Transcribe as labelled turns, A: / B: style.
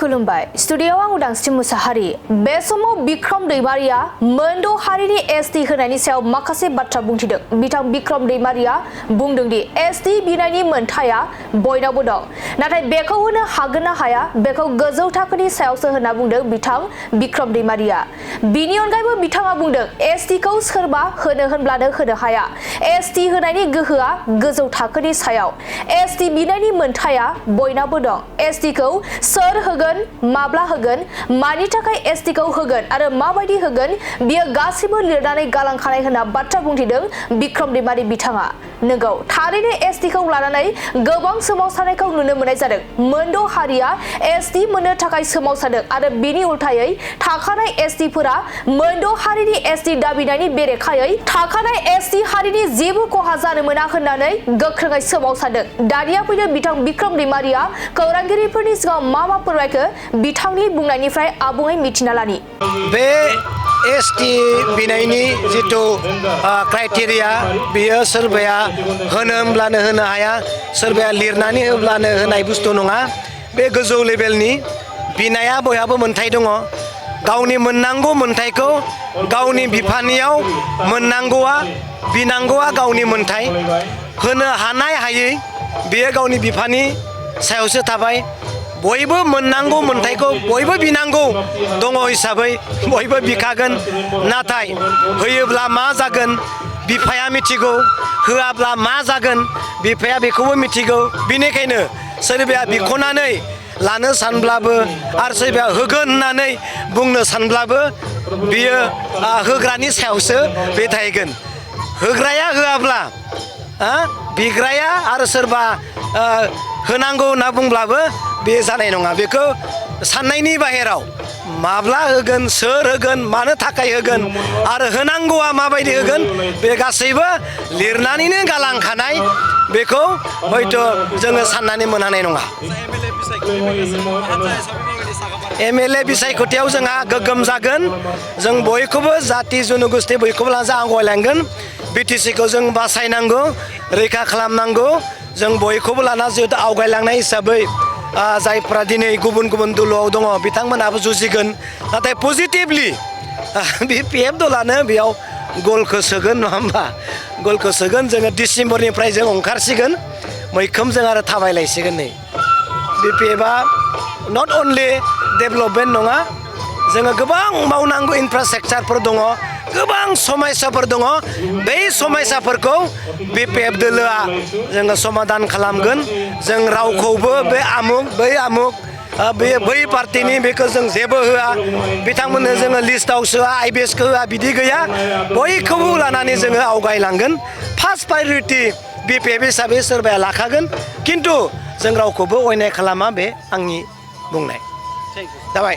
A: खुलुमबाय स्टुडियोआव आं उदांस्रि मुसाहारि बे समाव बिक्रम दैमारिया मोनद' हारिनि एसटि होनायनि सायाव माखासे बाथ्रा बुंथिदों। बिथां बिक्रम दैमारिया बुंदों दि एसटि बिनायनि मोनथाया बयनावबो दं, नाथाय बेखौ होनो हागोन ना हाया बेखौ गोजौ थाखोनि सायावसो होनना बुंदों बिथां बिक्रम दैमारिया। बिनि अनगायैबो बिथाङा बुंदों एसटिखौ सोरबा होनो होनब्लानो होनो हाया। एसटि होनायनि गोहोआ गोजौ थाखोनि सायाव। एसटि बिनायनि मोनथाया बयनावबो दं। एसटिखौ सोर होगोन, माब्ला होगोन, मानि थाखाय एसटिखौ होगोन आरो माबायदि होगोन बियो गासिबो लिरनानै गालांखानाय होनना बाथ्रा बुंथिदों बिक्रम दैमारि बिथाङा। नंगौ, थारैनो एसटिखौ लानानै गोबां सोमावसारनायखौ नुनो मोननाय जादों। मोनद' हारिया एसटि मोननो थाखाय सोमावसारदों आरो बिनि उल्थायै थाखानाय एसटिफोरा मोनद' हारिनि एसटि दाबिनायनि बेरेखायै थाखानाय एसटि हारिनि जेबो खहा जानो मोना होननानै गोख्रोङै सोमावसारदों। दानिया फैदों बिथां बिक्रम दैमारिया खौरांगिरिफोरनि सिगाङाव मा फोरमायखो बिथांनि बुंनायनिफ्राय आबुङै मिथिना लानि।
B: बे एसटि बिनायनि जिथु क्राइटेरिया बियो सोरबाया होनो होनब्लानो होनो हाया, सोरबाया लिरनानै होब्लानो होनाय बुस्थु नङा। बे गोजौ लेभेलनि बिनाया बयहाबो मोन्थाय दङ। गावनि मोननांगौ मोन्थायखौ गावनि बिफानियाव मोननांगौआ बिनांगौआ गावनि मोन्थाय। होनो हानाय हायै बेयो गावनि बिफानि सायावसो थाबाय। बयबो मोननांगौ मोन्थायखौ बयबो बिनांगौ दङ हिसाबै बयबो बिखागोन। नाथाय होयोब्ला मा जागोन बिफाया मिथिगौ, होआब्ला मा जागोन बिफाया बेखौबो मिथिगौ। बेनिखायनो सोरबाया बिख'नानै लानो सानब्लाबो आरो सोरबाया होगोन होननानै बुंनो सानब्लाबो बियो होग्रानि सायावसो बे थाहैगोन। होग्राया होआब्ला बिग्राया आरो सोरबा होनांगौ होनना बुंब्लाबो बे जानाय नङा। बेखौ साननायनि बाहेराव माब्ला होगोन, सोर होगोन, मानो थाखाय होगोन आरो होनांगौआ माबायदि होगोन बे गासैबो लिरनानैनो गालांखानाय। बेखौ हयथ' जोङो साननानै मोनहानाय नङा। एमएलए बिसायख'थियाव जोंहा गोग्गोम जागोन। जों बयखौबो जाति जन'गोष्ठि बयखौबो लाना आवगायलांगोन। बिटिसिखौ जों बासायनांगौ, रैखा खालामनांगौ। जों बयखौबो लाना जिहेतु आवगायलांनाय हिसाबै जायफ्रा दिनै गुबुन गुबुन दलआव दङ बिथांमोनहाबो जुजिगोन। नाथाय पजिटिभलि बे पिएफ दलानो बेयाव गलखौ सोगोन, नङा होमबा? गलखौ सोगोन। जोङो डिसेम्बरनिफ्राय जों ओंखारसिगोन मैखोम जों आरो थाबायलायसिगोन। नै बे पिएफआ नट अनलि डेभेलपमेन्ट नङा, जोङो गोबां मावनांगौ इनफ्रास्ट्राक्चारफोर दङ, गोबां समयसाफोर दङ। बै समयसाफोरखौ बिपिएफ दोलोआ जोङो समाधान खालामगोन। जों रावखौबो बे आमुक बै आमुक बै पार्टिनि बेखौ जों जेबो होआ, बिथांमोननो जोङो लिस्टआव सोआ, आइबिएसखौ होआ, बिदि गैया। बयखौबो लानानै जोङो आवगायलांगोन। फार्स्ट प्रायरिटि बिपिएफ हिसाबै सोरबाया लाखागोन, खिन्थु जों रावखौबो अयनाय खालामा। बे आंनि बुंनाय जाबाय।